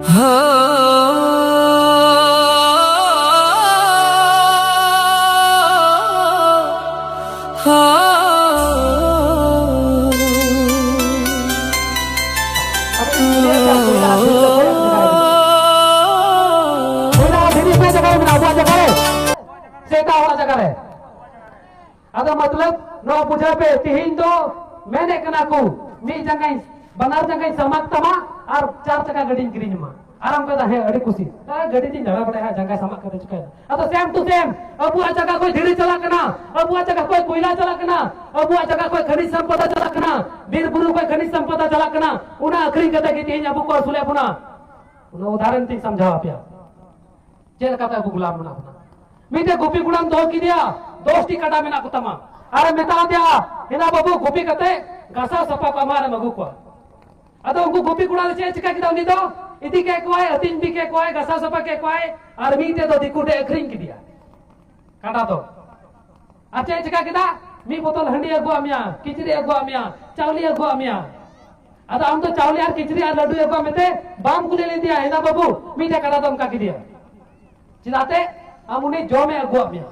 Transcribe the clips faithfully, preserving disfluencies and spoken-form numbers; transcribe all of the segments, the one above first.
ᱚᱱᱟ ᱫᱷᱤᱨᱤ ᱚᱠᱟ ᱡᱟᱭᱜᱟ ᱨᱮ ᱢᱮᱱᱟᱜᱼᱟ? ᱟᱵᱚᱣᱟᱜ ᱡᱟᱭᱜᱟ ᱨᱮ ᱥᱮ ᱮᱴᱟᱜ ᱦᱚᱲᱟᱜ ᱡᱟᱭᱜᱟ ᱨᱮ? ᱟᱫᱚ ᱢᱚᱛᱞᱚᱵ ᱱᱚᱣᱟ ᱵᱩᱡᱷᱟᱹᱣ ᱯᱮ, ᱛᱤᱦᱤᱧ ᱫᱚ ᱢᱮᱱᱮᱫ ᱠᱟᱱᱟ ᱠᱚ ᱢᱤᱫ ᱡᱟᱸᱜᱟᱧ, ᱵᱟᱱᱟᱨ ᱡᱟᱸᱜᱟᱧ ᱥᱟᱢᱟᱜ ᱛᱟᱢᱟ ᱟᱨ ᱪᱟᱨ ᱪᱟᱠᱟ ᱜᱟᱹᱰᱤᱧ ᱠᱤᱨᱤᱧ ᱟᱢᱟ᱾ ᱟᱨ ᱟᱢ ᱠᱟᱫᱟ, ᱦᱮᱸ, ᱟᱹᱰᱤ ᱠᱩᱥᱤ, ᱦᱮᱸ, ᱜᱟᱹᱰᱤ ᱛᱤᱧ ᱫᱟᱬᱟ ᱵᱟᱲᱟᱭᱟ, ᱡᱟᱸᱜᱟ ᱥᱟᱢᱟᱜ ᱠᱟᱛᱮ ᱪᱤᱠᱟᱹᱭᱟ? ᱟᱫᱚ ᱥᱮᱢ ᱴᱩ ᱥᱮᱢ, ᱟᱵᱚᱣᱟᱜ ᱡᱟᱭᱜᱟ ᱠᱷᱚᱱ ᱫᱷᱤᱨᱤ ᱪᱟᱞᱟᱜ ᱠᱟᱱᱟ, ᱟᱵᱚᱣᱟᱜ ᱡᱟᱭᱜᱟ ᱠᱷᱚᱱ ᱠᱚᱭᱞᱟ ᱪᱟᱞᱟᱜ ᱠᱟᱱᱟ, ᱟᱵᱚᱣᱟᱜ ᱡᱟᱭᱜᱟ ᱠᱷᱚᱱ ᱠᱷᱟᱱᱤᱡ ᱥᱚᱢᱯᱚᱫᱟ ᱪᱟᱞᱟᱜ ᱠᱟᱱᱟ, ᱵᱤᱨ ᱵᱩᱨᱩ ᱠᱷᱚᱱ ᱠᱷᱟᱱᱤᱡ ᱥᱚᱢᱯᱚᱫᱟ ᱪᱟᱞᱟᱜ ᱠᱟᱱᱟ, ᱚᱱᱟ ᱟᱹᱠᱷᱨᱤᱧ ᱠᱟᱛᱮ ᱜᱮ ᱛᱮᱦᱮᱧ ᱟᱵᱚ ᱠᱚ ᱟᱹᱥᱩᱞᱮᱫ ᱵᱚᱱᱟ᱾ ᱚᱱᱟ ᱩᱫᱟᱦᱚᱨᱚᱱ ᱛᱤᱧ ᱥᱟᱢᱡᱷᱟᱣ ᱟᱯᱮᱭᱟ᱾ ᱪᱮᱫ ᱞᱮᱠᱟᱛᱮ ᱟᱵᱚ ᱜᱩᱞᱟᱢ ᱢᱮᱱᱟᱜ ᱵᱚᱱᱟ? ᱢᱤᱫᱴᱮᱡ ᱜᱩᱯᱤ ᱠᱚᱲᱟᱢ ᱫᱚᱦᱚ ᱠᱮᱫᱮᱭᱟ, ᱫᱚᱥ ᱴᱤ ᱠᱟᱰᱟ ᱢᱮᱱᱟᱜ ᱠᱚᱛᱟᱢᱟ, ᱟᱨᱮᱢ ᱢᱮᱛᱟ ᱫᱮᱭᱟ, "ᱦᱮᱱᱟ ᱵᱟᱹᱵᱩ, ᱜᱩᱯᱤ ᱠᱟᱛᱮ ᱜᱷᱟᱥᱟᱣ ᱥᱟᱯᱷᱟ ᱠᱚ ᱟᱢ ᱟᱨᱮᱢ ᱟᱹᱜᱩ ᱠᱚᱣᱟ᱾" ᱟᱫᱚ ᱩᱱᱠᱩ ᱜᱩᱯᱤ ᱠᱚᱲᱟ ᱫᱚ ᱪᱮᱫ ᱮ ᱪᱤᱠᱟ ᱠᱮᱫᱟ? ᱩᱱᱤ ᱫᱚ ᱤᱫᱤ ᱠᱮᱫ ᱠᱚᱣᱟᱭ, ᱟᱹᱛᱤᱧ ᱤᱫᱤ ᱠᱮᱫ ᱠᱚᱣᱟᱭ, ᱜᱷᱟᱥᱟᱣ ᱥᱟᱯᱷᱟ ᱠᱮᱫ ᱠᱚᱣᱟᱭ, ᱟᱨ ᱢᱤᱫᱴᱮᱡ ᱫᱚ ᱫᱤᱠᱩ ᱴᱷᱮᱡ ᱟᱹᱠᱷᱨᱤᱧ ᱠᱮᱫᱮᱭᱟ ᱠᱟᱰᱟ ᱫᱚ᱾ ᱟᱨ ᱪᱮᱫ ᱮ ᱪᱤᱠᱟ ᱠᱮᱫᱟ? ᱢᱤᱫ ᱵᱳᱛᱚᱞ ᱦᱟᱺᱰᱤ ᱟᱹᱜᱩᱣᱟᱜ ᱢᱮᱭᱟ, ᱠᱤᱪᱨᱤᱡ ᱟᱹᱜᱩᱣᱟᱜ ᱢᱮᱭᱟ, ᱪᱟᱣᱞᱮ ᱟᱹᱜᱩᱣᱟᱜ ᱢᱮᱭᱟ᱾ ᱟᱫᱚ ᱟᱢ ᱫᱚ ᱪᱟᱣᱞᱮ ᱟᱨ ᱠᱤᱪᱨᱤᱡ ᱟᱨ ᱞᱟᱹᱰᱩ ᱟᱹᱜᱩᱣᱟᱜ ᱢᱮᱛᱮ ᱵᱟᱢ ᱠᱩᱞᱤ ᱞᱮᱫᱮᱭᱟ, ᱦᱮᱱᱟ ᱵᱟᱹᱵᱩ, ᱢᱤᱫᱴᱮᱡ ᱠᱟᱰᱟ ᱫᱚᱢ ᱚᱱᱠᱟ ᱠᱮᱫᱮᱭᱟ᱾ ᱪᱮᱫᱟᱜ ᱛᱮ? ᱟᱢ ᱩᱱᱤ ᱡᱚᱢᱮ ᱟᱹᱜᱩᱣᱟᱜ ᱢᱮᱭᱟ᱾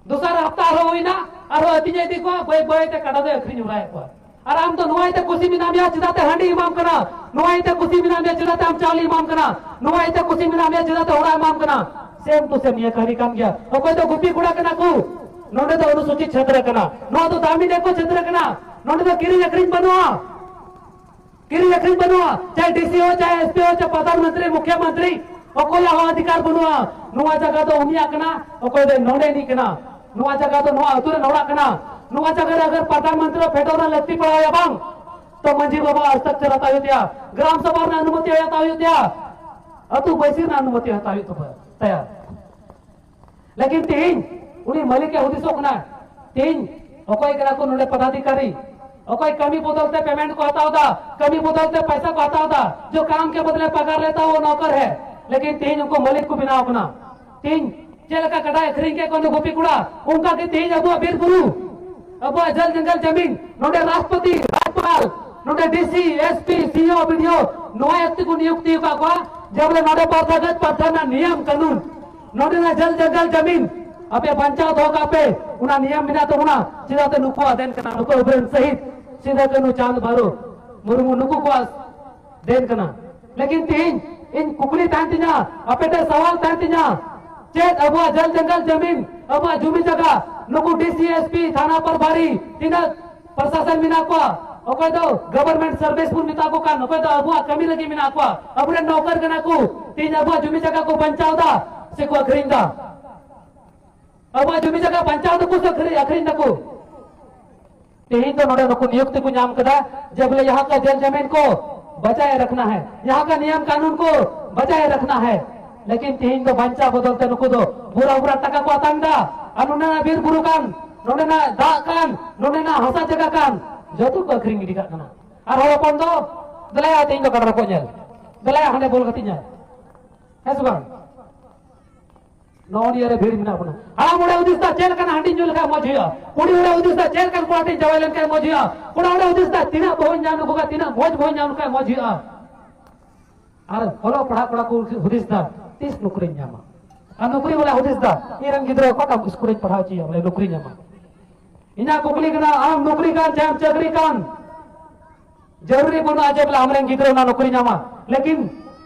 ᱫᱚᱥᱟᱨ ᱦᱟᱯᱛᱟ ᱟᱨᱦᱚᱸ ᱦᱩᱭᱱᱟ, ᱟᱨᱦᱚᱸ ᱟᱹᱛᱤᱧᱮ ᱤᱫᱤ ᱠᱚᱣᱟ, ᱵᱟᱹᱭ ᱵᱟᱹᱭ ᱛᱮ ᱠᱟᱰᱟ ᱫᱚᱭ ᱟᱹᱠᱷᱨᱤᱧ ᱦᱚᱨᱟᱭᱮᱫ ᱠᱚᱣᱟ᱾ ᱟᱨ ᱟᱢ ᱫᱚ ᱱᱚᱣᱟ ᱤᱭᱟᱹᱛᱮ ᱠᱩᱥᱤ ᱢᱮᱱᱟᱜ ᱢᱮᱭᱟ, ᱪᱮᱫᱟᱜ ᱛᱮ ᱦᱟᱺᱰᱤ ᱮᱢᱟᱢ ᱠᱟᱱᱟ? ᱱᱚᱣᱟ ᱤᱭᱟᱹᱛᱮ ᱠᱩᱥᱤ ᱢᱮᱱᱟᱜ ᱢᱮᱭᱟ, ᱪᱮᱫᱟᱜ ᱛᱮ ᱟᱢ ᱪᱟᱣᱞᱮ ᱮᱢᱟᱢ ᱠᱟᱱᱟ? ᱱᱚᱣᱟ ᱤᱭᱟᱹᱛᱮ ᱠᱩᱥᱤ ᱢᱮᱱᱟᱜ ᱢᱮᱭᱟ, ᱪᱮᱫᱟᱜ ᱛᱮ ᱚᱲᱟᱜ ᱮᱢᱟᱢ ᱠᱟᱱᱟ? ᱥᱮᱢ ᱴᱩ ᱥᱮᱢ ᱱᱤᱭᱟᱹ ᱠᱟᱹᱦᱱᱤ ᱠᱟᱱ ᱜᱮᱭᱟ᱾ ᱚᱠᱚᱭ ᱫᱚ ᱜᱩᱯᱤ ᱠᱚᱲᱟ ᱠᱟᱱᱟ ᱠᱚ, ᱱᱚᱰᱮ ᱫᱚ ᱚᱱᱩᱥᱩᱪᱤᱛ ᱪᱷᱮᱛᱨᱚ ᱠᱟᱱᱟ, ᱱᱚᱣᱟ ᱫᱚ ᱫᱟᱢᱤᱱᱤ ᱠᱚ ᱪᱷᱮᱛᱨᱚ ᱠᱟᱱᱟ, ᱱᱚᱰᱮ ᱫᱚ ᱠᱤᱨᱤᱧ ᱟᱹᱠᱷᱨᱤᱧ ᱵᱟᱹᱱᱩᱜᱼᱟ᱾ ᱠᱤᱨᱤᱧ ᱟᱹᱠᱷᱨᱤᱧ ᱵᱟᱹᱱᱩᱜᱼᱟ, ᱪᱟᱦᱮ ᱰᱤᱥᱤ ᱦᱳ, ᱪᱟᱦᱮ ᱮᱥᱯᱤ ᱦᱳ, ᱪᱟᱦᱮ ᱯᱨᱚᱫᱷᱟᱱ ᱢᱚᱱᱛᱨᱤ, ᱢᱩᱠᱷᱭᱚ ᱢᱚᱱᱛᱨᱤ, ᱚᱠᱚᱭᱟᱜ ᱦᱚᱸ ᱚᱫᱷᱤᱠᱟᱨ ᱵᱟᱹᱱᱩᱜᱼᱟ᱾ ᱱᱚᱣᱟ ᱡᱟᱭᱜᱟ ᱫᱚ ᱩᱱᱤᱭᱟᱜ ᱠᱟᱱᱟ, ᱚᱠᱚᱭ ᱫᱚ ᱱᱚᱰᱮ ᱨᱤᱱᱤᱡ ᱠᱟᱱᱟ᱾ ᱱᱚᱣᱟ ᱡᱟᱭᱜᱟ ᱫᱚ ᱱᱚᱣᱟ ᱟᱹᱛᱩ ᱨᱮᱱ ᱦᱚᱲᱟᱜ ᱠᱟᱱᱟ᱾ ᱱᱚᱣᱟ ᱡᱟᱭᱜᱟ ᱨᱮ ᱟᱜᱟᱨ ᱯᱨᱚᱫᱷᱟᱱ ᱢᱚᱱᱛᱨᱤ ᱯᱷᱮᱰᱚᱞ ᱨᱮ ᱞᱟᱹᱠᱛᱤ ᱯᱟᱲᱟᱣ ᱟᱭᱟ ᱵᱟᱝ, ᱛᱚ ᱢᱟᱹᱡᱷᱤ ᱵᱟᱵᱟ ᱦᱚᱥᱛᱟᱠᱠᱷᱚᱨ ᱦᱟᱛᱟᱣ ᱦᱩᱭᱩᱜ ᱛᱟᱭᱟ, ᱜᱨᱟᱢ ᱥᱚᱵᱷᱟ ᱨᱮᱱᱟᱜ ᱚᱱᱩᱢᱚᱛᱤ ᱦᱟᱛᱟᱣ ᱦᱩᱭᱩᱜ ᱛᱟᱭᱟ, ᱟᱹᱛᱩ ᱵᱟᱹᱭᱥᱤ ᱨᱮᱱᱟᱜ ᱚᱱᱩᱢᱚᱛᱤ ᱦᱟᱛᱟᱣ ᱦᱩᱭᱩᱜ ᱛᱟᱭᱟ᱾ ᱞᱮᱠᱤᱱ ᱛᱮᱦᱮᱧ ᱩᱱᱤ ᱢᱟᱹᱞᱤᱠ ᱮ ᱦᱩᱫᱤᱥᱚᱜ ᱠᱟᱱᱟ, ᱛᱮᱦᱮᱧ ᱚᱠᱚᱭ ᱠᱟᱱᱟ ᱠᱚ ᱱᱚᱰᱮ ᱯᱚᱫᱟᱫᱷᱤᱠᱟᱨᱤ, ᱚᱠᱚᱭ ᱠᱟᱹᱢᱤ ᱵᱚᱫᱚᱞ ᱛᱮ ᱯᱮᱢᱮᱱᱴ ᱠᱚ ᱦᱟᱛᱟᱣ ᱮᱫᱟ, ᱠᱟᱹᱢᱤ ᱵᱚᱫᱚᱞ ᱛᱮ ᱯᱚᱭᱥᱟ ᱠᱚ ᱦᱟᱛᱟᱣ ᱮᱫᱟ, ᱡᱚ ᱠᱟᱢ ᱠᱮ ᱵᱚᱫᱞᱮ ᱯᱟᱜᱟᱨ ᱞᱮᱛᱟ ᱦᱩᱣᱟ ᱱᱚᱠᱚᱨ ᱦᱮ, ᱞᱮᱠᱤᱱ ᱛᱮᱦᱮᱧ ᱩᱱᱠᱩ ᱢᱟᱹᱞᱤᱠ ᱠᱚ ᱵᱮᱱᱟᱣ ᱠᱟᱱᱟ᱾ ᱛᱮᱦᱮᱧ ᱪᱮᱫ ᱞᱮᱠᱟ ᱠᱟᱰᱟᱭ ᱟᱹᱠᱷᱨᱤᱧ ᱠᱮᱫ ᱠᱚᱣᱟ ᱩᱱᱤ ᱜᱩᱯᱤ ᱠᱚᱲᱟ, ᱚᱱᱠᱟ ᱜᱮ ᱛᱮᱦᱮᱧ ᱟᱵᱚᱣᱟᱜ ᱵᱤᱨ ᱵᱩᱨᱩ, ᱟᱵᱚᱣᱟᱜ ᱡᱚᱞ ᱡᱚᱝᱜᱚᱞ ᱡᱟᱢᱤᱱ, ᱱᱚᱰᱮ ᱨᱟᱥᱴᱨᱚᱯᱚᱛᱤ, ᱨᱟᱡᱽᱯᱟᱞ, ᱱᱚᱰᱮ ᱰᱤ ᱥᱤ, ᱮᱥ ᱯᱤ, ᱥᱤ ᱤ ᱳ, ᱵᱤ ᱰᱤ ᱳ ᱱᱚᱣᱟ ᱤᱭᱟᱹ ᱛᱮᱠᱚ ᱱᱤᱭᱩᱠᱛᱤ ᱟᱠᱟᱫ ᱠᱚᱣᱟ ᱡᱮ ᱵᱚᱞᱮ ᱱᱚᱰᱮ ᱯᱟᱨᱛᱷᱟᱜᱟᱪ ᱯᱟᱨᱛᱷᱟ ᱨᱮᱱᱟᱜ ᱱᱤᱭᱚᱢ ᱠᱟᱹᱱᱩᱱ, ᱱᱚᱰᱮᱱᱟᱜ ᱡᱚᱞ ᱡᱚᱝᱜᱚᱞ ᱡᱟᱢᱤᱱ ᱟᱯᱮ ᱵᱟᱧᱪᱟᱣ ᱫᱚᱦᱚ ᱠᱟᱜ ᱯᱮ, ᱚᱱᱟ ᱱᱤᱭᱚᱢ ᱢᱮᱱᱟᱜ ᱛᱟᱵᱚᱱᱟ᱾ ᱪᱮᱫᱟᱜ ᱥᱮ ᱱᱩᱠᱩᱣᱟᱜ ᱫᱮᱱ ᱠᱟᱱᱟ, ᱱᱩᱠᱩ ᱟᱵᱚᱨᱮᱱ ᱥᱟᱹᱦᱤᱫ ᱥᱤᱫᱩ ᱠᱟᱹᱱᱦᱩ ᱪᱟᱸᱫ ᱵᱷᱟᱭᱨᱳ ᱢᱩᱨᱢᱩ ᱱᱩᱠᱩ ᱠᱚᱣᱟᱜ ᱫᱮᱱ ᱠᱟᱱᱟ᱾ ᱞᱮᱠᱤᱱ ᱛᱮᱦᱮᱧ ᱤᱧ ᱠᱩᱠᱞᱤ ᱛᱟᱦᱮᱱ ᱛᱤᱧᱟ, ᱟᱯᱮ ᱴᱷᱮᱱ ᱥᱟᱣᱟᱞ ᱛᱟᱦᱮᱱ ᱛᱤᱧᱟ, ᱪᱮᱫ ᱟᱵᱚᱣᱟᱜ ᱡᱚᱞ ᱡᱚᱝᱜᱚᱞ ᱡᱟᱢᱤᱱ, ᱟᱵᱚᱣᱟᱜ ᱡᱩᱢᱤ ᱡᱟᱭᱜᱟ, ᱱᱩᱠᱩ ᱰᱤ ᱥᱤ, ᱮᱥ ᱯᱤ, ᱛᱷᱟᱱᱟ ᱯᱨᱚᱵᱷᱟᱨᱤ, ᱛᱤᱱᱟᱹᱜ ᱯᱨᱚᱥᱟᱥᱚᱱ ᱢᱮᱱᱟᱜ ᱠᱚᱣᱟ, ᱚᱠᱚᱭ ᱫᱚ ᱜᱚᱵᱷᱚᱨᱱᱢᱮᱱᱴ ᱥᱟᱨᱵᱷᱤᱥ ᱵᱚᱱ ᱢᱮᱛᱟ ᱠᱚ ᱠᱟᱱ, ᱚᱠᱚᱭ ᱫᱚ ᱟᱵᱚᱣᱟᱜ ᱠᱟᱹᱢᱤ ᱞᱟᱹᱜᱤᱫ ᱢᱮᱱᱟᱜ ᱠᱚᱣᱟ, ᱟᱵᱚᱨᱮᱱ ᱱᱚᱠᱚᱨ ᱠᱟᱱᱟ ᱠᱚ, ᱛᱮᱦᱮᱧ ᱟᱵᱚᱣᱟᱜ ᱡᱩᱢᱤ ᱡᱟᱭᱜᱟ ᱠᱚ ᱵᱟᱧᱪᱟᱣ ᱮᱫᱟ ᱥᱮ ᱠᱚ ᱟᱹᱠᱷᱨᱤᱧ ᱮᱫᱟ? ᱟᱵᱚᱣᱟᱜ ᱡᱩᱢᱤ ᱡᱟᱭᱜᱟ ᱵᱟᱧᱪᱟᱣ ᱫᱟᱠᱚ ᱥᱮ ᱟᱹᱠᱷᱨᱤᱧ, ᱟᱹᱠᱷᱨᱤᱧ ᱫᱟᱠᱚ? ᱛᱮᱦᱮᱧ ᱫᱚ ᱱᱚᱰᱮ ᱱᱩᱠᱩ ᱱᱤᱭᱩᱠᱛᱤ ᱠᱚ ᱧᱟᱢ ᱠᱮᱫᱟ ᱡᱮ ᱵᱚᱞᱮ ᱭᱟᱦᱟᱸ ᱠᱟ ᱡᱚᱞ ᱡᱟᱢᱤᱱ ᱠᱚ ᱵᱟᱪᱟᱭᱮ ᱨᱟᱠᱷᱱᱟ ᱦᱟᱭ, ᱭᱟᱦᱟᱸ ᱠᱟ ᱱᱤᱭᱚᱢ ᱠᱟᱱᱩᱱ ᱠᱚ ᱵᱟᱪᱟᱭᱮ ᱨᱟᱠᱷᱱᱟ ᱦᱟᱭ᱾ ᱞᱮᱠᱤᱱ ᱛᱮᱦᱮᱧ ᱫᱚ ᱵᱟᱧᱪᱟᱣ ᱵᱚᱫᱚᱞ ᱛᱮ ᱱᱩᱠᱩ ᱫᱚ ᱵᱩᱨᱟ ᱵᱩᱨᱟ ᱴᱟᱠᱟ ᱠᱚ ᱟᱛᱟᱝ ᱫᱟ, ᱟᱨ ᱱᱚᱰᱮᱱᱟᱜ ᱵᱤᱨ ᱵᱩᱨᱩ ᱠᱟᱱ, ᱱᱚᱰᱮᱱᱟᱜ ᱫᱟᱜ ᱠᱟᱱ, ᱱᱚᱰᱮᱱᱟᱜ ᱦᱟᱥᱟ ᱡᱟᱭᱜᱟ ᱠᱟᱱ, ᱡᱚᱛᱚ ᱠᱚ ᱟᱹᱠᱷᱨᱤᱧ ᱜᱤᱰᱤ ᱠᱟᱜ ᱠᱟᱱᱟ᱾ ᱟᱨ ᱦᱚᱲ ᱦᱚᱯᱚᱱ ᱫᱚ ᱫᱮᱞᱟᱭᱟ ᱛᱮᱦᱮᱧ ᱫᱚ ᱠᱟᱰᱟ ᱨᱚᱠᱚᱡ ᱧᱮᱞ, ᱫᱮᱞᱟᱭᱟ ᱦᱟᱸᱰᱮ ᱵᱚᱞ ᱜᱟᱛᱮ ᱧᱮᱞ, ᱦᱮᱸ ᱥᱮ ᱵᱟᱝ? ᱱᱚᱜᱼᱚ ᱱᱤᱭᱟᱹ ᱨᱮ ᱵᱷᱤᱲ ᱢᱮᱱᱟᱜ ᱵᱚᱱᱟ᱾ ᱦᱟᱲᱟᱢ ᱦᱚᱲᱮ ᱦᱩᱫᱤᱥ ᱫᱟ ᱪᱮᱫ ᱞᱮᱠᱟᱱ ᱦᱟᱺᱰᱤ ᱧᱩ ᱞᱮᱠᱷᱟᱱ ᱢᱚᱡᱽ ᱦᱩᱭᱩᱜᱼᱟ, ᱠᱩᱲᱤ ᱦᱚᱲᱮ ᱦᱩᱫᱤᱥ ᱫᱟ ᱪᱮᱫ ᱞᱮᱠᱟᱱ ᱠᱚᱲᱟ ᱴᱷᱮᱱ ᱡᱟᱶᱟᱭ ᱞᱮᱱᱠᱷᱟᱱ ᱢᱚᱡᱽ ᱦᱩᱭᱩᱜᱼᱟ, ᱠᱚᱲᱟ ᱦᱚᱲᱮ ᱦᱩᱫᱤᱥ ᱫᱟ ᱛᱤᱱᱟᱹᱜ ᱵᱟᱹᱦᱩᱧ ᱧᱟᱢ ᱞᱮᱠᱚ ᱠᱷᱟᱱ, ᱛᱤᱱᱟᱹᱜ ᱢᱚᱡᱽ ᱵᱟᱹᱦᱩᱧ ᱧᱟᱢ ᱞᱮᱠᱷᱟᱱ ᱢᱚᱡᱽ ᱦᱩᱭᱩᱜᱼᱟ᱾ ᱟᱨ ᱚᱞᱚᱜ ᱯᱟᱲᱦᱟᱜ ᱠᱚᱲᱟ ᱠᱚ ᱦᱩᱫᱤᱥ ᱫᱟ ᱛᱤᱥ ᱱᱚᱠᱨᱤᱧ ᱧᱟᱢᱟ? ᱟᱨ ᱱᱚᱠᱨᱤ ᱵᱟᱞᱟ ᱦᱩᱫᱤᱥ ᱫᱟ ᱤᱧ ᱨᱮᱱ ᱜᱤᱫᱽᱨᱟᱹ ᱚᱠᱟᱴᱟᱜ ᱥᱠᱩᱞ ᱨᱤᱧ ᱯᱟᱲᱦᱟᱣ ᱦᱚᱪᱚᱭᱟ ᱵᱚᱞᱮ ᱱᱚᱠᱨᱤ ᱧᱟᱢᱟ? ᱤᱧᱟᱹᱜ ᱠᱩᱠᱞᱤ ᱠᱟᱱᱟ, ᱟᱢ ᱱᱚᱠᱨᱤ ᱠᱟᱱ ᱪᱟᱦᱮᱢ ᱪᱟᱹᱠᱨᱤ ᱠᱟᱱ, ᱡᱟᱹᱨᱩᱨᱤ ᱵᱟᱹᱱᱩᱜᱼᱟ ᱡᱮ ᱵᱚᱞᱮ ᱟᱢᱨᱮᱱ ᱜᱤᱫᱽᱨᱟᱹ ᱚᱱᱟ ᱱᱚᱠᱨᱤ ᱧᱟᱢᱟ, ᱞᱮᱠᱤᱱ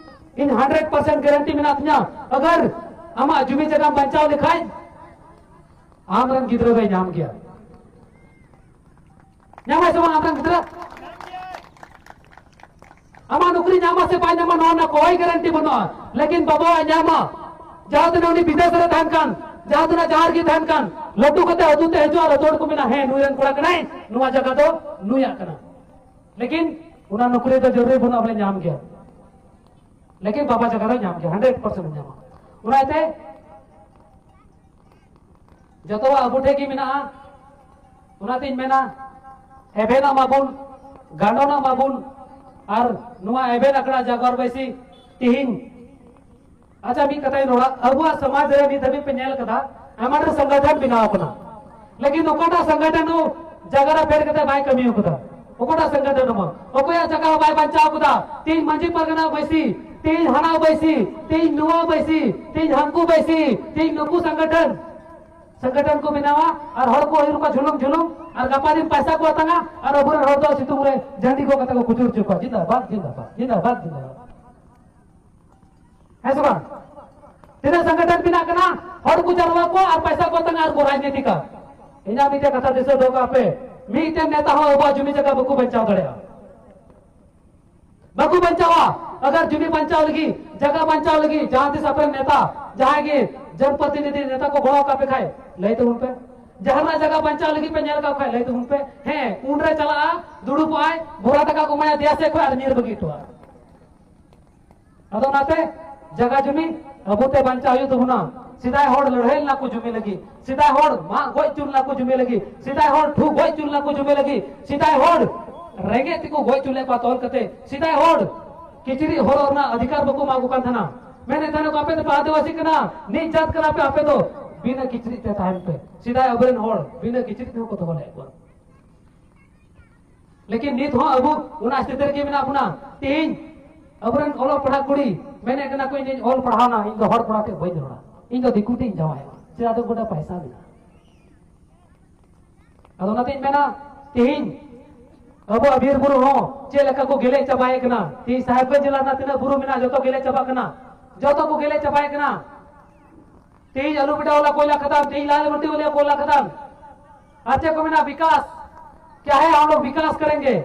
ᱤᱧ ᱦᱟᱱᱰᱨᱮᱰ ᱯᱟᱨᱥᱮᱱᱴ ᱜᱟᱨᱮᱱᱴᱤ ᱢᱮᱱᱟᱜ ᱛᱤᱧᱟ, ᱟᱜᱟᱨ ᱟᱢᱟᱜ ᱡᱩᱢᱤ ᱡᱟᱭᱜᱟᱢ ᱵᱟᱧᱪᱟᱣ ᱞᱮᱠᱷᱟᱡ ᱟᱢᱨᱮᱱ ᱜᱤᱫᱽᱨᱟᱹ ᱫᱚᱭ ᱧᱟᱢ ᱜᱮᱭᱟ᱾ ᱧᱟᱢᱟᱭ ᱥᱮ ᱵᱟᱝ ᱟᱢᱨᱮᱱ ᱜᱤᱫᱽᱨᱟᱹ? ᱟᱢᱟᱜ ᱱᱚᱠᱨᱤ ᱧᱟᱢᱟ ᱥᱮ ᱵᱟᱭ ᱧᱟᱢᱟ ᱱᱚᱣᱟ ᱨᱮᱱᱟᱜ ᱠᱚᱭ ᱜᱟᱨᱮᱱᱴᱤ ᱵᱟᱹᱱᱩᱜᱼᱟ, ᱞᱮᱠᱤᱱ ᱵᱟᱵᱟᱣᱟᱜ ᱧᱟᱢᱟ᱾ ᱡᱟᱦᱟᱸ ᱛᱤᱱᱟᱹᱜ ᱩᱱᱤ ᱵᱤᱫᱮᱥ ᱨᱮ ᱛᱟᱦᱮᱱ ᱠᱟᱱ, ᱡᱟᱦᱟᱸ ᱛᱤᱱᱟᱹᱜ ᱡᱟᱦᱟᱸ ᱨᱮᱜᱮ ᱛᱟᱦᱮᱱ ᱠᱟᱱ, ᱞᱟᱹᱴᱩ ᱠᱟᱛᱮ ᱟᱹᱛᱩ ᱛᱮ ᱦᱤᱡᱩᱜᱼᱟ, ᱟᱹᱛᱩ ᱦᱚᱲ ᱠᱚ ᱢᱮᱱᱟ, ᱦᱮᱸ, ᱱᱩᱭ ᱨᱮᱱ ᱠᱚᱲᱟ ᱠᱟᱱᱟᱭ, ᱱᱚᱣᱟ ᱡᱟᱭᱜᱟ ᱫᱚ ᱱᱩᱭᱟᱜ ᱠᱟᱱᱟ᱾ ᱞᱮᱠᱤᱱ ᱚᱱᱟ ᱱᱚᱠᱨᱤ ᱫᱚ ᱡᱟᱹᱨᱩᱨᱤ ᱵᱟᱹᱱᱩᱜᱼᱟ ᱵᱚᱞᱮ ᱧᱟᱢ ᱜᱮᱭᱟ, ᱞᱮᱠᱤᱱ ᱵᱟᱵᱟ ᱡᱟᱭᱜᱟ ᱫᱚ ᱧᱟᱢ ᱜᱮᱭᱟ, ᱦᱟᱱᱰᱨᱮᱰ ᱯᱟᱨᱥᱮᱱᱴ ᱧᱟᱢᱟ᱾ ᱚᱱᱟᱛᱮ ᱡᱚᱛᱚᱣᱟᱜ ᱟᱵᱚ ᱴᱷᱮᱱ ᱜᱮ ᱢᱮᱱᱟᱜᱼᱟ᱾ ᱚᱱᱟᱛᱤᱧ ᱢᱮᱱᱟ, ᱮᱵᱷᱮᱱᱚᱜ ᱢᱟᱵᱚᱱ, ᱜᱟᱱᱰᱚᱱᱚᱜ ᱢᱟᱵᱚᱱ, ᱟᱨ ᱱᱚᱣᱟ ᱮᱵᱷᱮᱱ ᱟᱠᱷᱲᱟ ᱡᱟᱜᱚᱨ ᱵᱟᱹᱭᱥᱤ ᱛᱤᱦᱤᱧ, ᱟᱪᱪᱷᱟ, ᱢᱤᱫ ᱠᱟᱛᱷᱟᱧ ᱨᱚᱲᱟ, ᱟᱵᱚᱣᱟᱜ ᱥᱚᱢᱟᱡᱽ ᱨᱮ ᱱᱤᱛ ᱫᱷᱟᱹᱵᱤᱡ ᱯᱮ ᱧᱮᱞ ᱠᱟᱫᱟ, ᱟᱭᱢᱟ ᱰᱷᱮᱨ ᱥᱚᱝᱜᱚᱴᱷᱚᱱ ᱵᱮᱱᱟᱣ ᱟᱠᱟᱱᱟ, ᱞᱮᱠᱤᱱ ᱚᱠᱟᱴᱟᱜ ᱥᱚᱝᱜᱚᱴᱷᱚᱱ ᱦᱚᱸ ᱡᱟᱭᱜᱟ ᱨᱮ ᱯᱷᱮᱰ ᱠᱟᱛᱮ ᱵᱟᱭ ᱠᱟᱹᱢᱤ ᱟᱠᱟᱫᱟ᱾ ᱚᱠᱚᱭᱴᱟᱜ ᱥᱚᱝᱜᱚᱴᱷᱚᱱ ᱦᱚᱸ ᱵᱟᱝ, ᱚᱠᱚᱭᱟᱜ ᱡᱟᱭᱜᱟ ᱦᱚᱸ ᱵᱟᱭ ᱵᱟᱧᱪᱟᱣ ᱠᱟᱫᱟ᱾ ᱛᱮᱦᱮᱧ ᱢᱟᱹᱡᱷᱤ ᱯᱟᱨᱜᱟᱱᱟ ᱵᱟᱹᱭᱥᱤ, ᱛᱮᱦᱮᱧ ᱦᱟᱱᱟ ᱵᱟᱹᱭᱥᱤ, ᱛᱮᱦᱮᱧ ᱱᱚᱣᱟ ᱵᱟᱹᱭᱥᱤ, ᱛᱮᱦᱮᱧ ᱦᱟᱱᱠᱩ ᱵᱟᱹᱭᱥᱤ, ᱛᱮᱦᱮᱧ ᱱᱩᱠᱩ ᱥᱚᱝᱜᱚᱴᱷᱚᱱ, ᱥᱚᱝᱜᱚᱴᱷᱚᱱ ᱠᱚ ᱵᱮᱱᱟᱣᱟ ᱟᱨ ᱦᱚᱲ ᱠᱚ ᱦᱩᱭᱩᱜ ᱠᱚ ᱡᱷᱩᱞᱩᱢ ᱡᱷᱩᱞᱩᱢ ᱟᱨ ᱜᱟᱯᱟ ᱫᱤᱱ ᱯᱟᱭᱥᱟ ᱠᱚ ᱟᱛᱟᱝᱟ ᱟᱨ ᱟᱵᱚᱨᱮᱱ ᱦᱚᱲ ᱫᱚ ᱥᱤᱛᱩᱝ ᱨᱮ ᱡᱷᱟᱹᱱᱰᱤ ᱜᱚᱜ ᱠᱟᱛᱮ ᱠᱚ ᱠᱩᱪᱩᱲ ᱦᱚᱪᱚ ᱠᱚᱣᱟ᱾ ᱡᱤᱱᱫᱟᱵᱟᱫ, ᱡᱤᱱᱫᱟᱵᱟᱫ, ᱡᱤᱱᱫᱟᱵᱟᱫ, ᱡᱤᱱᱫᱟᱵᱟᱫ᱾ ᱦᱮᱸ ᱥᱮ ᱵᱟᱝ? ᱛᱤᱱᱟᱹᱜ ᱥᱚᱝᱜᱚᱴᱷᱚᱱ ᱵᱮᱱᱟᱜ ᱠᱟᱱᱟ, ᱦᱚᱲ ᱠᱚ ᱡᱟᱨᱣᱟ ᱠᱚᱣᱟ ᱟᱨ ᱯᱟᱭᱥᱟ ᱠᱚ ᱟᱛᱟᱝᱟ ᱟᱨ ᱠᱚ ᱨᱟᱡᱽᱱᱤᱛᱤ ᱠᱟ᱾ ᱤᱧᱟᱹᱜ ᱢᱤᱫᱴᱮᱱ ᱠᱟᱛᱷᱟ ᱫᱤᱥᱟᱹ ᱫᱚᱦᱚ ᱠᱟᱜ ᱯᱮ, ᱢᱤᱫᱴᱮᱱ ᱱᱮᱛᱟ ᱦᱚᱸ ᱟᱵᱚᱣᱟᱜ ᱡᱩᱢᱤ ᱡᱟᱭᱜᱟ ᱵᱟᱠᱚ ᱵᱟᱧᱪᱟᱣ ᱫᱟᱲᱮᱭᱟᱜᱼᱟ᱾ ᱵᱟᱠᱚ ᱵᱟᱧᱪᱟᱣᱟ᱾ ᱟᱜᱟᱨ ᱡᱩᱢᱤ ᱵᱟᱧᱪᱟᱣ ᱞᱟᱹᱜᱤᱫ, ᱡᱟᱭᱜᱟ ᱵᱟᱧᱪᱟᱣ ᱞᱟᱹᱜᱤᱫ ᱡᱟᱦᱟᱸ ᱛᱤᱥ ᱟᱯᱮᱨᱮᱱ ᱱᱮᱛᱟ, ᱡᱟᱦᱟᱸᱭ ᱜᱮ ᱡᱚᱱᱯᱨᱚᱛᱤᱱᱤᱫᱷᱤ ᱱᱮᱛᱟ ᱠᱚ ᱜᱚᱲᱚ ᱟᱠᱟᱫ ᱯᱮ ᱠᱷᱟᱡ, ᱞᱟᱹᱭ ᱛᱟᱵᱚᱱ ᱯᱮ᱾ ᱡᱟᱦᱟᱱᱟᱜ ᱡᱟᱭᱜᱟ ᱵᱟᱧᱪᱟᱣ ᱞᱟᱹᱜᱤᱫ ᱯᱮ ᱧᱮᱞ ᱟᱠᱟᱫ ᱠᱷᱟᱡ, ᱞᱟᱹᱭ ᱛᱟᱵᱚᱱ ᱯᱮ᱾ ᱦᱮᱸ, ᱩᱱᱨᱮ ᱪᱟᱞᱟᱜᱼᱟ, ᱫᱩᱲᱩᱵᱚᱜᱼᱟᱭ, ᱵᱷᱚᱨᱟ ᱴᱟᱠᱟ ᱠᱚ ᱮᱢᱟᱭᱟ, ᱫᱮᱭᱟ ᱥᱮᱫ ᱠᱷᱚᱡ ᱟᱨ ᱧᱤᱨ ᱵᱟᱹᱜᱤ ᱦᱚᱴᱚᱣᱟᱜᱼᱟ᱾ ᱟᱫᱚ ᱚᱱᱟᱛᱮ ᱡᱟᱭᱜᱟ ᱡᱩᱢᱤ ᱟᱵᱚᱛᱮ ᱵᱟᱧᱪᱟᱣ ᱦᱩᱭᱩᱜ ᱛᱟᱵᱚᱱᱟ᱾ ᱥᱮᱫᱟᱭ ᱦᱚᱲ ᱞᱟᱹᱲᱦᱟᱹᱭ ᱞᱮᱱᱟ ᱠᱚ ᱡᱩᱢᱤ ᱞᱟᱹᱜᱤᱫ, ᱥᱮᱫᱟᱭ ᱦᱚᱲ ᱢᱟᱜ ᱜᱚᱡ ᱦᱚᱪᱚ ᱞᱮᱱᱟ ᱠᱚ ᱡᱩᱢᱤ ᱞᱟᱹᱜᱤᱫ, ᱥᱮᱫᱟᱭ ᱦᱚᱲ ᱴᱷᱩ ᱜᱚᱡ ᱦᱚᱪᱚ ᱞᱮᱱᱟ ᱠᱚ ᱡᱩᱢᱤ ᱞᱟᱹᱜᱤᱫ, ᱥᱮᱫᱟᱭ ᱦᱚᱲ ᱨᱮᱸᱜᱮᱡ ᱛᱮᱠᱚ ᱜᱚᱡ ᱦᱚᱪᱚ ᱞᱮᱫ ᱠᱚᱣᱟ ᱛᱚᱞ ᱠᱟᱛᱮ, ᱥᱮᱫᱟᱭ ᱦᱚᱲ ᱠᱤᱪᱨᱤᱡ ᱦᱚᱨᱚᱜ ᱨᱮᱱᱟᱜ ᱚᱫᱷᱤᱠᱟᱨ ᱵᱟᱠᱚ ᱮᱢᱟ ᱠᱚ ᱠᱟᱱ ᱛᱟᱦᱮᱱᱟ᱾ ᱢᱮᱱᱮᱫ ᱛᱟᱦᱮᱱᱟ ᱠᱚ, "ᱟᱯᱮ ᱫᱚᱯᱮ ᱟᱹᱫᱤᱵᱟᱹᱥᱤ ᱠᱟᱱᱟ, ᱱᱤᱡ ᱡᱟᱹᱛ ᱠᱟᱱᱟ ᱯᱮ, ᱟᱯᱮ ᱫᱚ ᱵᱤᱱᱟᱹ ᱠᱤᱪᱨᱤᱡ ᱛᱮ ᱛᱟᱦᱮᱱ ᱯᱮ᱾" ᱥᱮᱫᱟᱭ ᱟᱵᱚᱨᱮᱱ ᱦᱚᱲ ᱵᱤᱱᱟᱹ ᱠᱤᱪᱨᱤᱡ ᱛᱮᱦᱚᱸ ᱠᱚ ᱫᱚᱦᱚ ᱞᱮᱫ ᱠᱚᱣᱟ᱾ ᱞᱮᱠᱤᱱ ᱱᱤᱛ ᱦᱚᱸ ᱟᱵᱚ ᱚᱱᱟ ᱥᱛᱷᱤᱛᱤ ᱨᱮᱜᱮ ᱢᱮᱱᱟᱜ ᱵᱚᱱᱟ᱾ ᱛᱮᱦᱮᱧ ᱟᱵᱚᱨᱮᱱ ᱚᱞᱚᱜ ᱯᱟᱲᱦᱟᱜ ᱠᱩᱲᱤ ᱢᱮᱱᱮᱫ ᱠᱟᱱᱟ ᱠᱚ, "ᱤᱧ ᱫᱚᱧ ᱚᱞ ᱯᱟᱲᱦᱟᱣᱱᱟ, ᱤᱧ ᱫᱚ ᱦᱚᱲ ᱠᱚᱲᱟ ᱴᱷᱮᱱ ᱵᱟᱹᱧ ᱨᱚᱲᱟ, ᱤᱧ ᱫᱚ ᱫᱤᱠᱩ ᱴᱷᱮᱱ ᱤᱧ ᱡᱟᱶᱟᱭᱚᱜᱼᱟ, ᱪᱮᱫᱟᱜ ᱫᱚ ᱜᱚᱴᱟ ᱯᱟᱭᱥᱟ ᱢᱮᱱᱟᱜᱼᱟ?" ᱟᱫᱚ ᱚᱱᱟᱛᱮᱧ ᱢᱮᱱᱟ, ᱛᱮᱦᱮᱧ ᱟᱵᱚᱣᱟᱜ ᱵᱤᱨ ᱵᱩᱨᱩ ᱦᱚᱸ ᱪᱮᱫ ᱞᱮᱠᱟ ᱠᱚ ᱜᱮᱞᱮᱡ ᱪᱟᱵᱟᱭᱮᱫ ᱠᱟᱱᱟ᱾ ᱛᱮᱦᱮᱧ ᱥᱟᱦᱮᱵᱽᱜᱚᱸᱡᱽ ᱡᱮᱞᱟ ᱨᱮᱱᱟᱜ ᱛᱤᱱᱟᱹᱜ ᱵᱩᱨᱩ ᱢᱮᱱᱟᱜᱼᱟ, ᱡᱚᱛᱚ ᱜᱮᱞᱮᱡ ᱪᱟᱵᱟᱜ ᱠᱟᱱᱟ, ᱡᱚᱛᱚ ᱠᱚ ᱜᱮᱞᱮᱡ ᱪᱟᱵᱟᱭᱮᱫ ᱠᱟᱱᱟ᱾ ᱛᱮᱦᱮᱧ ᱟᱞᱩᱵᱮᱰᱟ ᱵᱟᱞᱟ ᱠᱚᱭᱞᱟ ᱠᱷᱟᱫᱟᱱ, ᱛᱮᱦᱮᱧ ᱞᱟᱞ ᱢᱟᱹᱴᱤ ᱵᱟᱞᱟ ᱠᱚᱭᱞᱟ ᱠᱷᱟᱫᱟᱱ᱾ ᱟᱨ ᱪᱮᱫ ᱠᱚ ᱢᱮᱱᱟ, ᱵᱤᱠᱟᱥ, ᱠᱭᱟ ᱦᱮ ᱦᱟᱢ ᱞᱳᱜ ᱵᱤᱠᱟᱥ ᱠᱟᱨᱮᱝᱜᱮ?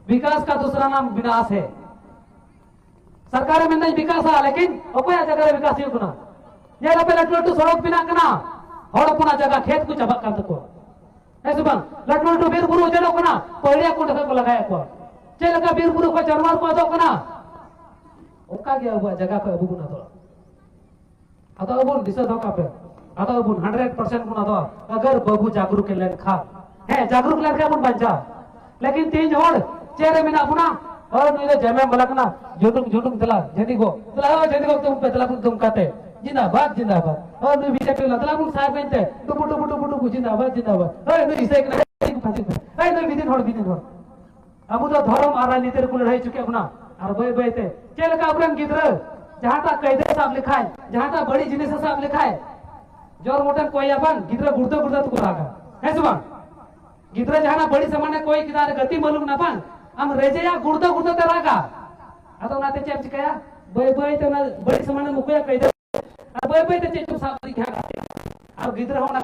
ᱵᱤᱠᱟᱥ ᱠᱟ ᱫᱩᱥᱨᱟ ᱱᱟᱢ ᱵᱤᱱᱟᱥ ᱦᱮ᱾ ᱥᱚᱨᱠᱟᱨᱮ ᱢᱮᱱᱫᱟᱭ ᱵᱤᱠᱟᱥᱟ, ᱞᱮᱠᱤᱱ ᱚᱠᱚᱭᱟᱜ ᱡᱟᱭᱜᱟ ᱨᱮ ᱵᱤᱠᱟᱥ ᱦᱩᱭᱩᱜ ᱠᱟᱱᱟ? ᱧᱮᱞ ᱟᱯᱮ, ᱞᱟᱹᱴᱩ ᱞᱟᱹᱴᱩ ᱥᱚᱲᱚᱠ ᱵᱮᱱᱟᱜ ᱠᱟᱱᱟ, ᱦᱚᱲ ᱦᱚᱯᱚᱱᱟᱜ ᱡᱟᱭᱜᱟ, ᱠᱷᱮᱛ ᱠᱚ ᱪᱟᱵᱟᱜ ᱠᱟᱱ ᱛᱟᱠᱚᱣᱟ᱾ ᱦᱮᱸ ᱥᱮ ᱵᱟᱝ? ᱞᱟᱹᱴᱩ ᱞᱟᱹᱴᱩ ᱵᱤᱨ ᱵᱩᱨᱩ ᱩᱡᱟᱹᱲᱚᱜ ᱠᱟᱱᱟ, ᱯᱟᱹᱭᱲᱤᱭᱟ ᱠᱚ ᱚᱸᱰᱮ ᱠᱷᱚᱱ ᱠᱚ ᱞᱟᱜᱟᱭᱮᱫ ᱠᱚᱣᱟ᱾ ᱪᱮᱫ ᱞᱮᱠᱟ ᱵᱤᱨ ᱵᱩᱨᱩ ᱠᱷᱚᱱ ᱡᱟᱱᱣᱟᱨ ᱠᱚ ᱟᱫᱚᱜ ᱠᱟᱱᱟ, ᱚᱱᱠᱟ ᱜᱮ ᱟᱵᱚᱣᱟᱜ ᱡᱟᱭᱜᱟ ᱠᱷᱚᱱ ᱟᱵᱚ ᱵᱚᱱ ᱟᱫᱚᱜᱼᱟ᱾ ᱟᱫᱚ ᱟᱵᱚᱱ ᱫᱤᱥᱟᱹ ᱫᱚᱦᱚ ᱠᱟᱜ ᱯᱮ, ᱟᱫᱚ ᱟᱵᱚᱱ ᱦᱟᱱᱰᱨᱮᱰ ᱯᱟᱨᱥᱮᱱᱴ ᱵᱚᱱ ᱟᱫᱚᱜᱼᱟ, ᱟᱜᱟᱨ ᱵᱟᱵᱚ ᱡᱟᱜᱽᱨᱩᱠ ᱞᱮᱱᱠᱷᱟᱱ᱾ ᱦᱮᱸ, ᱡᱟᱜᱽᱨᱩᱠ ᱞᱮᱱᱠᱷᱟᱱ ᱵᱚᱱ ᱵᱟᱧᱪᱟᱣᱟ᱾ ᱞᱮᱠᱤᱱ ᱛᱮᱦᱮᱧ ᱦᱚᱲ ᱪᱮᱫ ᱨᱮ ᱢᱮᱱᱟᱜ ᱵᱚᱱᱟ? ᱦᱳᱭ, ᱱᱩᱭ ᱫᱚ ᱡᱮᱢᱮᱢ ᱵᱟᱞᱟ ᱠᱟᱱᱟ, ᱡᱷᱩᱴᱩᱝ ᱡᱷᱩᱴᱩᱝ, ᱫᱮᱞᱟ ᱡᱷᱟᱹᱱᱰᱤ ᱜᱚᱜ, ᱫᱮᱞᱟ ᱦᱳᱭ, ᱡᱷᱟᱹᱱᱰᱤ ᱜᱚᱜ ᱛᱟᱵᱚᱱ ᱯᱮ, ᱫᱮᱞᱟ ᱵᱚᱱ ᱫᱩᱢᱠᱟ ᱛᱮ, ᱡᱤᱱᱫᱟᱵᱟᱫ, ᱡᱤᱱᱫᱟᱵᱟᱫ᱾ ᱦᱳᱭ, ᱱᱩᱭ ᱵᱤᱡᱮᱯᱤ ᱵᱟᱞᱟ, ᱫᱮᱞᱟ ᱵᱚᱱ ᱥᱟᱦᱮᱵᱽᱜᱚᱸᱡᱽ ᱛᱮ, ᱰᱩᱵᱩ, ᱰᱩᱵᱩ, ᱰᱩᱵᱩ, ᱰᱩᱵᱩ, ᱡᱤᱱᱫᱟᱵᱟᱫ, ᱡᱤᱱᱫᱟᱵᱟᱫ᱾ ᱦᱳᱭ, ᱱᱩᱭ ᱤᱥᱟᱹᱭ ᱠᱟᱱᱟ᱾ ᱮᱭ ᱱᱩᱭ ᱵᱤᱫᱤᱱ ᱦᱚᱲ, ᱵᱤᱫᱤᱱ ᱦᱚᱲ᱾ ᱟᱵᱚ ᱫᱚ ᱫᱷᱚᱨᱚᱢ ᱟᱨ ᱨᱟᱡᱽᱱᱤᱛᱤ ᱨᱮᱠᱚ ᱞᱟᱹᱲᱦᱟᱹᱭ ᱦᱚᱪᱚ ᱠᱮᱫ ᱵᱚᱱᱟ᱾ ᱟᱨ ᱵᱟᱹᱭ ᱵᱟᱹᱭ ᱛᱮ ᱪᱮᱫ ᱞᱮᱠᱟ ᱟᱵᱚᱨᱮᱱ ᱜᱤᱫᱽᱨᱟᱹ ᱡᱟᱦᱟᱸᱴᱟᱜ ᱠᱟᱹᱭᱫᱟᱹ ᱥᱟᱵ ᱞᱮᱠᱷᱟᱡ, ᱡᱟᱦᱟᱸᱴᱟᱜ ᱵᱟᱹᱲᱤᱡ ᱡᱤᱱᱤᱥ ᱮ ᱥᱟᱵ ᱞᱮᱠᱷᱟᱡ, ᱡᱚᱨ ᱢᱚᱴᱮᱢ ᱠᱚᱭᱟ ᱵᱟᱝ, ᱜᱤᱫᱽᱨᱟᱹ ᱜᱩᱲᱫᱟᱹ ᱜᱩᱲᱫᱟᱹ ᱛᱮᱠᱚ ᱨᱟᱜᱟ, ᱦᱮᱸ ᱥᱮ ᱵᱟᱝ? ᱜᱤᱫᱽᱨᱟᱹ ᱡᱟᱦᱟᱱᱟᱜ ᱵᱟᱹᱲᱤᱡ ᱥᱟᱢᱟᱱᱮ ᱠᱚᱭ ᱠᱮᱫᱟ ᱟᱨ ᱜᱟᱛᱮ ᱢᱟᱹᱞᱩᱢ ᱱᱟ ᱵᱟᱝ, ᱟᱢ ᱨᱮᱡᱮᱭᱟ, ᱜᱩᱲᱫᱟᱹ ᱜᱩᱲᱫᱟᱹ ᱛᱮ ᱨᱟᱜᱟ᱾ ᱟᱫᱚ ᱚᱱᱟᱛᱮ ᱪᱮᱫ ᱮᱢ ᱪᱤᱠᱟᱹᱭᱟ? ᱵᱟᱹᱭ ᱵᱟᱹᱭ ᱛᱮ ᱚᱱᱟ ᱵᱟᱹᱲᱤᱡ ᱥᱟᱢᱟᱱᱮᱢ ᱩᱠᱩᱭᱟ, ᱠᱟᱹᱭᱫᱟᱹ, ᱟᱨ ᱵᱟᱹᱭ ᱵᱟᱹᱭ ᱛᱮ ᱪᱮᱫ ᱪᱚᱢ ᱥᱟᱵ ᱤᱫᱤ ᱠᱮᱫᱟ᱾ ᱟᱨ ᱜᱤᱫᱽᱨᱟᱹ ᱦᱚᱸ ᱚᱱᱟ